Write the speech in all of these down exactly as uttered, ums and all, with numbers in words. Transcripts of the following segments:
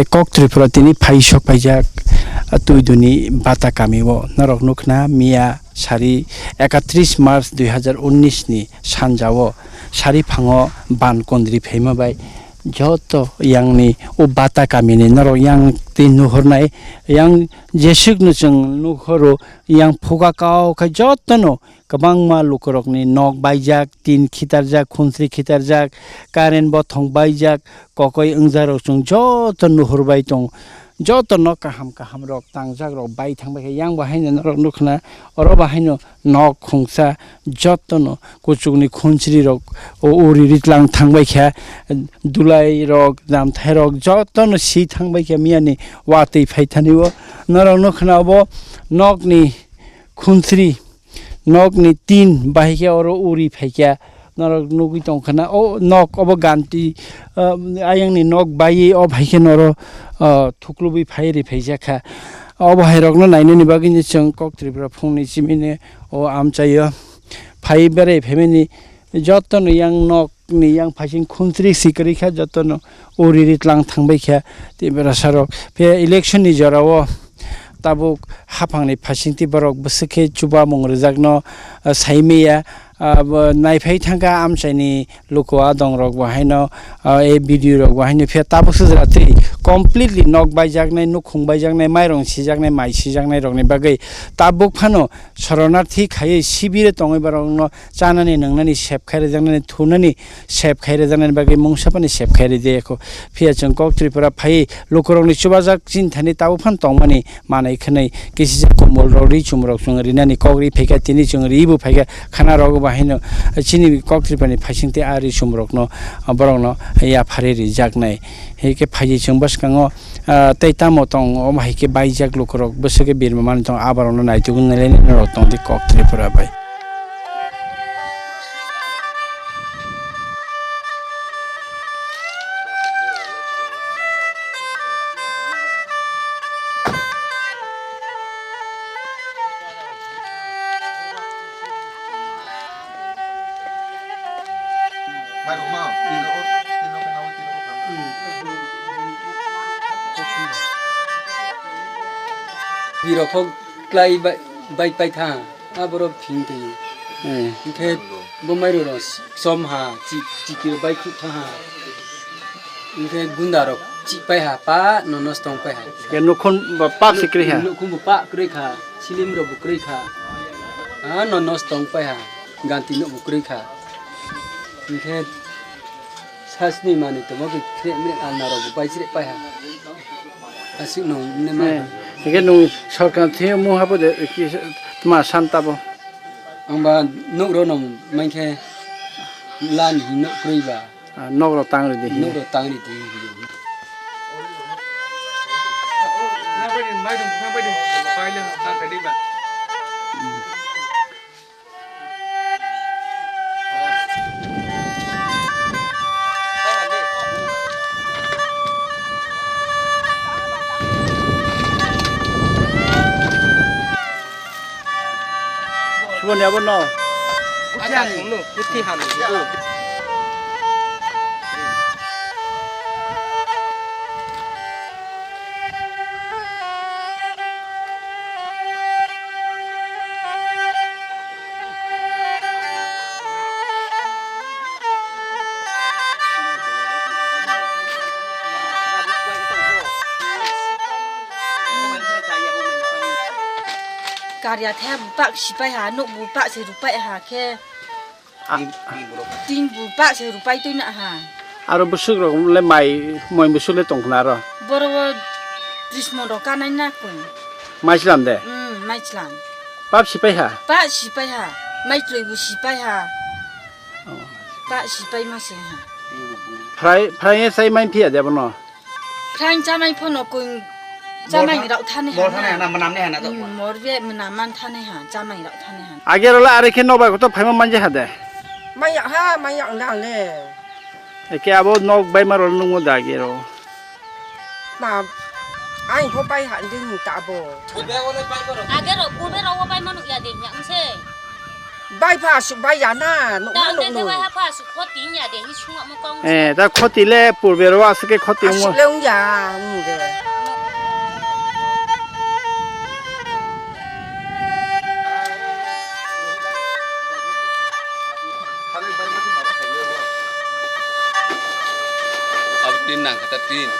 Kok Tripura tini phai sok paijak, ah, Tuiduni Bata kami o. Norok nukna miya sari ekatris March dui hazar unnis ni sanja o sari phango ban kondri phaima bai joto yang ni o Bata kami ni norok yang twi nuhur nai, yang jeswk no chwng nuhur o, yang phuka kau khai joto no kwbangma lukurokni nok baijak, tin khitarjak, khunsri khitarjak, current bothong baijak, kokoi wngjakrok chwng joto nuhur bai tong. Joto nok kaham kahamrok tangjakrok bai thang bai khe yang bo haino norok nukha na, oro bo haino nok khungsa jotono kuchukni khunsrirok o uri ritlang thang bai kha, dulairok, jamthairok jotono si thang bai kha miyani watwi phai thani o. Norok nukha na obo nokni khunsri. Nokni tin bahai khe oro uri phaikha, norok nugwi tongkha na, o nok obo ganti, ah, ayangni nok baiwi o phaikhe noro, ah, thuklubwi phai ri phaijakha. Obo hairokno nainani bagwino chwng Kok Tripura phungni chimino o amchaio phai berai phaimani jotono yang nok ni yang phaising khunsri si kwrwi kha, jotono uri ri tlang thang bai kha. Tei berasarok phe election ni jora o tabuk haphang ni phaising tei borok bwswk khe chubamung rwjakno, ah, sai maya, ah, bo naiphai thang kha amchai ni luku adong rok bo haino, ah, a video rok bo haino phe tabuk se jora tei completely nok baijaknai, nukhung baijaknai, mairong sijaknai, mai sijaknai rok ni bagwi tabuk phano soronarthi khaiwi sibire tongwi borok no chanani nwngnani sep khai rwjaknani, thunani sep khai rwjaknani bagwi mungsa phano sep khai rwjakya kho. Phiya chwng Kok Tripura phai lukurokni chubajak chini thani tabuk phano tongmani manwi khwnwi kisijak kombolrok, ri chumrok chwng rinani kok ri phaikha, tini chwng ribo phaikha, khana rogo bo haino chini Kok Tripurani phaising tei a ri chumrokno, borokno yapharwi rijaknai. Hai khe phaiwi chwng bwskango, ah, tei tamo tong, omo hai khe baijak lukurok bwswk khe birma manwi tong, aborokno naitugwi nailainai norok tong di Kok Tripura bai. Birok kok klai bai, bai paitha, aborok phing twi. Eh. Hinkhe bo mairung rok som ha, chi-, chikir bai khuk tha ha. Hinkhe gunda rok chih pai ha, pa no nosto wng pai ha. Ke nukhung ba pap se kwrwi ha? Nukhung bo pa kwrwi kha, silim rok bo kwrwi kha. Ha no nosto wng pai ha, ganti nuk bo kwrwi kha. Hinkhe Sasni manwi tongma khe khrek mrek alna rok bo bai chrek pai ha. Aswk no ne ma. Eh, hingke nung sorkar thwiyo mung habo de, ki, tma san tabo. Ang ba nuk rok no mankhe lan hi nuk kwrwi ba. Ah, nok rok tang ridi. Nok rok tang ridi. Suboni abo no. Acha, sungnu, puthi han. Karya the bupak sipai ha, nuk bupak se rupai ha khe. Ah. Tin bupak se rupai twi na ha. Aro bwswk rok le mai, moi bwswk le tong khna aro. Boro o tris mon rok kanai na kung. Mai chwlam de? Hmm, mai chwlam. Pap sipai ha? Pap sipai ha. Mai chloi bo sipai ha. Oh. Pap sipai ma se ha. Phrai, phrai sai mai phiya de bono? Khrang chamai phano kung chamai rok thani ha. Mor thani ha na, mwnam ni ha na to. Hmm, mor be mwnam man thani ha, chamai rok thani ha. Age rok le are khe nok bai kotor phaima manja ha de? Manya ha, manya ang le. Eke abo nok bai ma rok nung mo da age rok. Ma, ai pho pai ha din ta bo. Age rok, ube rok wo pai mano ya din ya, mse. Bai pha asuk bai ya na, nuk ma nuk nuk. Bai pha asuk khoti ya de, hi sung mo kong. Eh, ta khoti le purbe ro asuk ke khoti mo. Asuk le ung ya, ung de. Abo tin nang kha ta tin.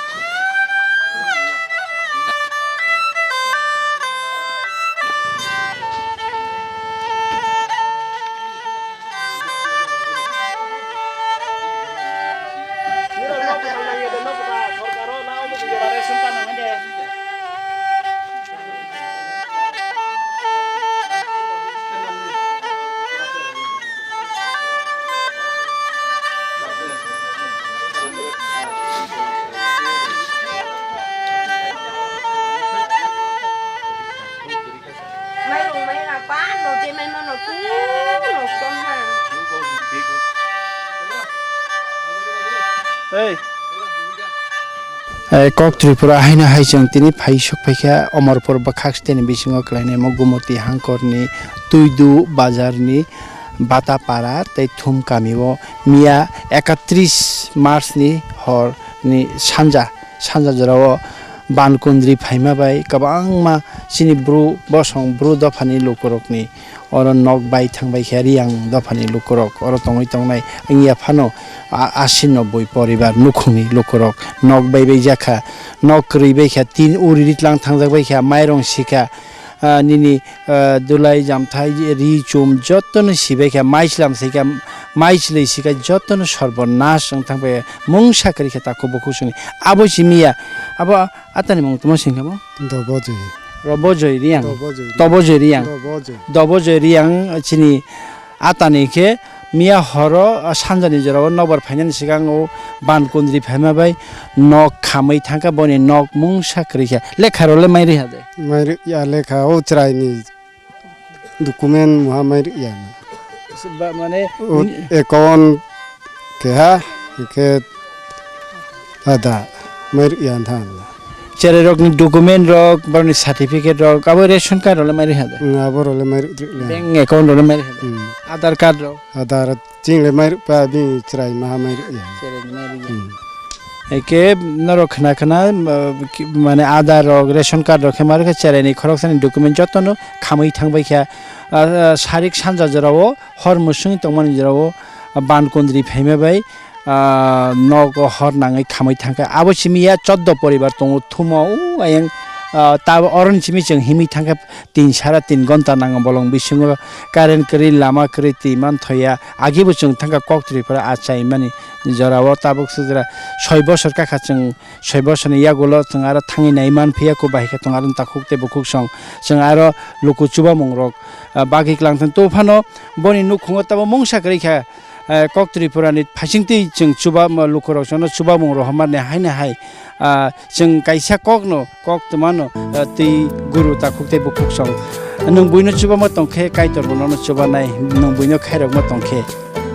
Mairung maira pa no je mai mano tu no som ha. Hey. Eh, kok Tripura haino hai chwng tini phai sok phaikha Omorpur bwkhak siteni bisingo kwlainaimo Gumoti hangkorni Tuidu bazarni Batapara tei Thum kamio miya ekatris March ni horni sanja, sanja jorao ban kundri phaima bai kwbangma chini bru bosong bru dophani lukurokni oro nok bai thangbai kha Riyang dophani lukurok oro tongwi tongnai wngya phano a-, asi nobboi poribar nukhungni lukurok nok bai bai jakha, nok kwrwi bai kha, tin uri ritlang thangjak bai kha, mairong sikha, ah, nini, ah, dulai jamthai ri chum jotono sibai kha, mai chwlam sikha, mai chwlwi sikha jotono sorbonash wng thangbai mungsa kwrwi kha takhuk bukhuk songni abo simi ya abo. Atani mung tamo singkha bo? Dobojoi. Robojoi Riyang. Dobojoi Riyang. Tobojoi Riyang. Dobojoi. Dobojoi Riyang chini atani khe miya horo, ah, sanjani jorao nobar phainani sikango ban kundri phaima bai nok khamwi thangkha boni nok mungsa kwrwi kha. Lekha role mai rwya de? Mai rwya lekha o chwraini. Document muha mai rwya na. Ba, mane, o, ni- Account keha, hwnkhe ada mai rwya tha na. Cherai rokni document rok, borokni certificate rok, abo ration card rok le mai rwya de? Wng, abo rok le mai rwya de. Bank account rok le mai rwya de? Wng. Aadhaar card rok? Aadhaar Chwng le mai rwkha, bini chwrai maha mai rwya. Chwrai ni mai rwya. Hmm. Eke norok khna khna, uh, ki, mane Aadhaar rok, ration card rok khe ma rwkha, chwrai ni khoroksa ni document joto no khamwi thang bai kha. Ah, ah, sarik sanja jora o hor mwswng tongmani jora o, ah, ban kundri phaima bai, ah, nogo hor nangwi khamwi thang kha. Abo simi ya choddo poribar tongo thumo, o ayang, ah, ta oro ni simi chwng himwi thang kha. Tin sara tin gonta nango bolong bisingo current kwrwi, lama kwrwi, twi manthoya. Agi bo chwng thangkha kok Tripura achaimani jorao tabuk sujra soi bosor kakha chwng, soi bosorni yagulo chwng aro thangwi nai manphiya, kubahai khe tongo aro takhuk tei bukhuk song. Chwng aro luku chubamungrok, ah, bagwi kwlangthang. To phano boni nukhungo tamo mungsa kwrwi kha. Eh, kok Tripura ni phaisingtwi chwng chuba, ma, lukurok chwngno chubamung rohormani haino hai, ah, chwng kaisa kokno, kok twmano, ah, twi guru takhuk tei bukhuk song. Nwng buino chubama tongkhe Kaitor bo nono chubanai, nwng buino khairokma tongkhe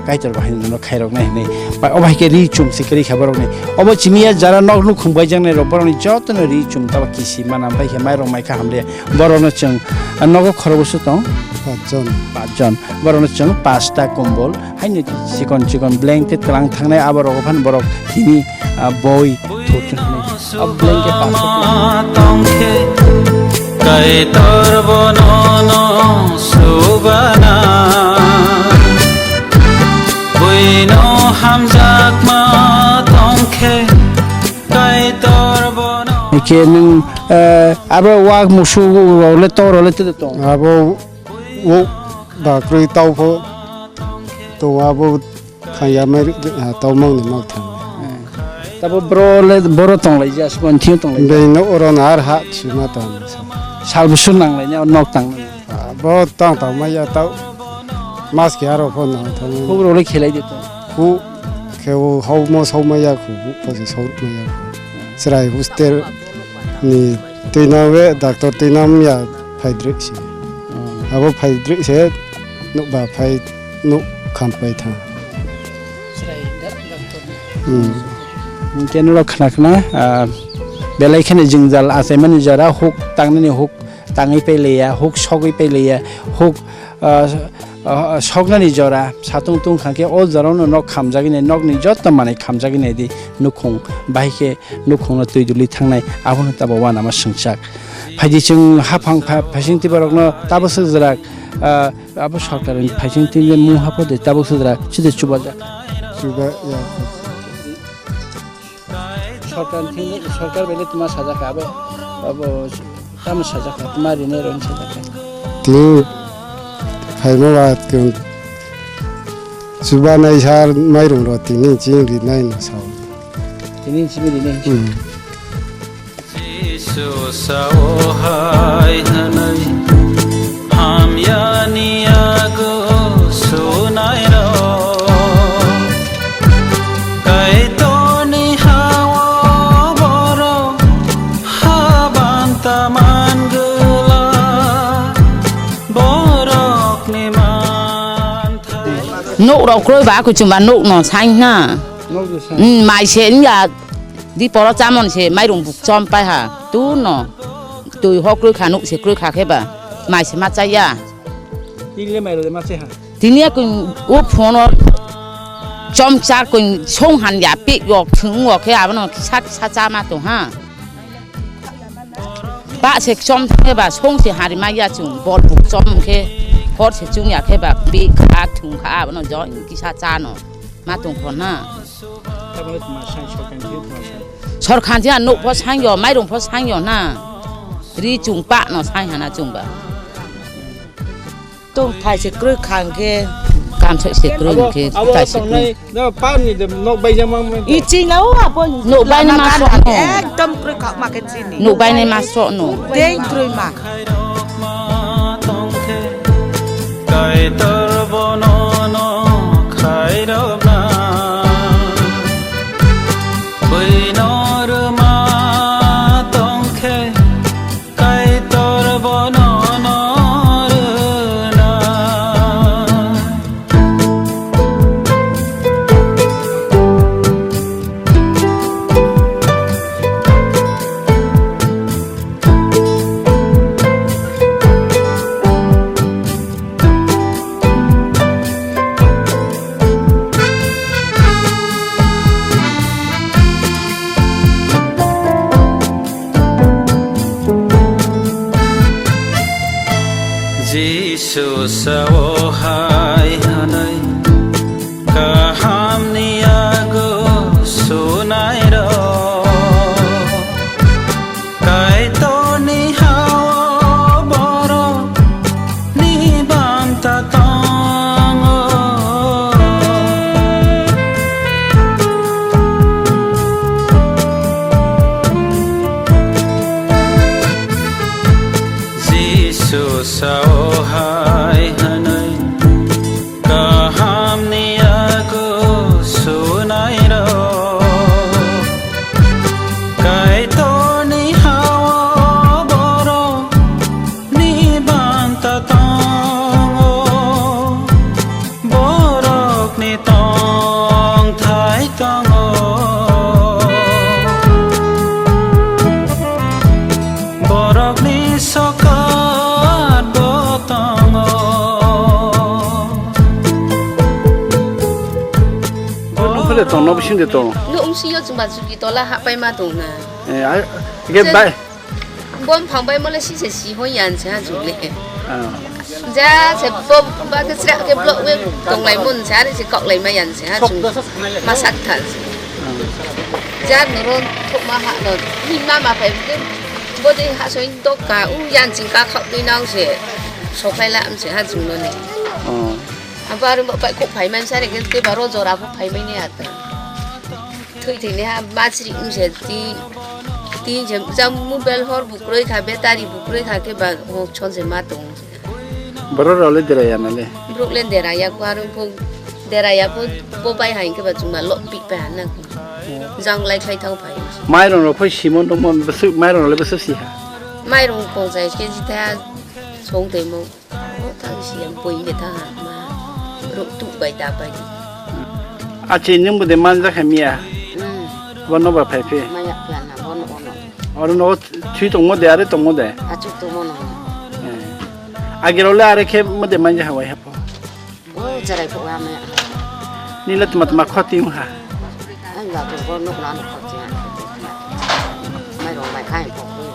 Kaitor bo haino nono khairoknai hinwi. Ba, obo hai khe ri chum se kwrwi kha borokni. Obo chimiya jara nok nukhung baijaknai rok borokni jotono ri chum taba kisi mana bai khe mairok mai kha hamle. Borokno chwng, ah, nogo khorogo se tong? Pachjon. Pachjon. Borokno chwng pasta kombol. Haino chikon chikon blanket kwlang thangnai abo rogo phan borok tini, ah, boi thuk thuk hinwi. Abo blanket pasta tongkhe Kaitor bono no subana. Buino hamjakma tongkhe Kaitor bono. Eke nwng, eh, abo wak musu rok le tong rok le tede tong? Abo o bakrwi tau pho tong abo. Khaya mai rwk, ah, tau mang ni mang thang. Tabo bro le, boro tong lai ja, sbo thio tong lai ja. Bini oro na ar ha sima tong. Sal bwswk nang lai ni, nok tang. Ah, bo tang tang mai ya tau. Mas ke aro phone na thang. Khub role khelai de to. Khu khe o hau mo sau mai ya khu, bu pa se sau mai ya khu. Chwrai hostel ni twi na we doctor twi na ya phai drek si. Hmm. Abo phai drek se nuk ba phai nuk kham pai tha. Chwrai da-, doctor ni. Hmm. Hwnkhe norok khna khna, ah, belai kheno jwngjal achaimani jora huk tangnani huk tangwi pai laiya, huk sogwi pai laiya, huk, ah, Ah, soknani jora satung tungkha khe o jorano nok khamjagwi nai, nokni joto manwi khamjagwi nai di, nukhung bai khe nukhungno twi duli thangnai, abono tabok uanama swngchak. Phaidi chwng haphang pha-, phaising tibarokno tabok swk jora, ah, abo sorkarni phaising twi mung hapho de tabok swk jora chide chubajak. Chuba ya. Sorkar thing, sorkar bai le tuma sajak kha, abo, abo tamo sajak kha, tuma rinai rong sajak kha. Tini phaima ba tong chubanai sar mairum ro tini chini rinai no sao. Tini chini rinai. Hmm. Jisu sao hai hanai. Hamyani yago sunairok, Kaitorni hao borok haban taman gwla, borokni manthai. Nok rok kroi ba kuchumba nok no sain na. Nok no sain. Hmm, mai se ya di poro chamon se mairung buk chom pai ha. Tu no. Twi ho kroi kha, nuk se kroi kha khe ba mai se ma chaya. Tini le mai rode ma se ha. Tini ya kung u phone o chom cha kung song han ya pi yok thung o khe abono kisa kisa cha ma tong ha. Ba se chom the ba song se hari ma ya chung bol buk chom khe hor se chung ya khe ba pi kha thung kha abono jo kisa cha no ma tong khon ha. Tabole tuma sai sorkar ni tuma sai. Sorkar ni a nuk pho sang yo, mairung pho sang yo na. Ri chung pa no sang hana chung ba. Tung thai se kroi khang khe, kan se se kroi abo, khe, abo thai se tongnai, kroi. No, pa ni de nok bai jama. I ching la o abo. Nuk bai ni lama ma kan sok kan no. Ekdom kroi khak ma khe chini. Nuk bai ni ma sok no. Dei kroi ma. Kaitor bono no khairokna. Buino rwma tongkhe, Kaitor bono no rwna. Jisu sao hai hwnwi, kahamni yago sunairok. Kaitorni hao borokni banta tongo. Jisu sao hai hwnwi, kahamni yago sunairok, Kaitorni hao borokni banta tongo, borokni tongthai tongo. Borokni sokat bo tongo. Nokha de tong, nok bising de tong. Nok wngsi yo chwng ba chuki tola happai ma tong na. Eh, ai, ke bai. Bom phang bai mole si se si hoi yan se ha chuk le. Ah. Ja se bo ba ke sra ke block we tong lai mun se ari se kok lai ma yan se ha chung ma sak thal se. Ja noro thok ma ha no ni ma ma phai ke bo de ha soi dok ka u yan ching ka khok dui nau se sok lai la am se ha chung no ni. Oh. Abo aro bo pai khok phai man sa re ke te baro jora bo phai mai ni ata. Thwi thwini ha machri wngse ti, ti je jang mobile hor bukroi kha, battery bukroi kha khe ba hok chon se ma tong. Borok rok le dera ya na le? Borok le dera ya kho, aro bo dera ya bo, bo bai hai khe ba chwng ma lok pi pa na. Jang lai khai thang phai. Mairong rok phai simo nokmo bwswk, mairong rok le bwswk si ha? Mairong ponchas K G tha song tei mo. Tang si yang poi le tang ha ma. Ruk tu bai ta bai. Achi nung bude manja kha miya. Hmm. Bono ba phai phi. Maya phi na bono bono. Oro no thui tong mo de, are tong mo de. Achuk tong mo no. Eh. Agero le are khe mo de manja ha wai hapo. O cherai pok ya me. Nila tuma tuma khoti wngkha. Ang ga tu bo nuk na nuk khoti ya. Mai rong mai khai pok ni.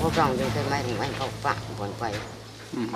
Bo rong de te mai rong mai pok pa bon pai. Hmm.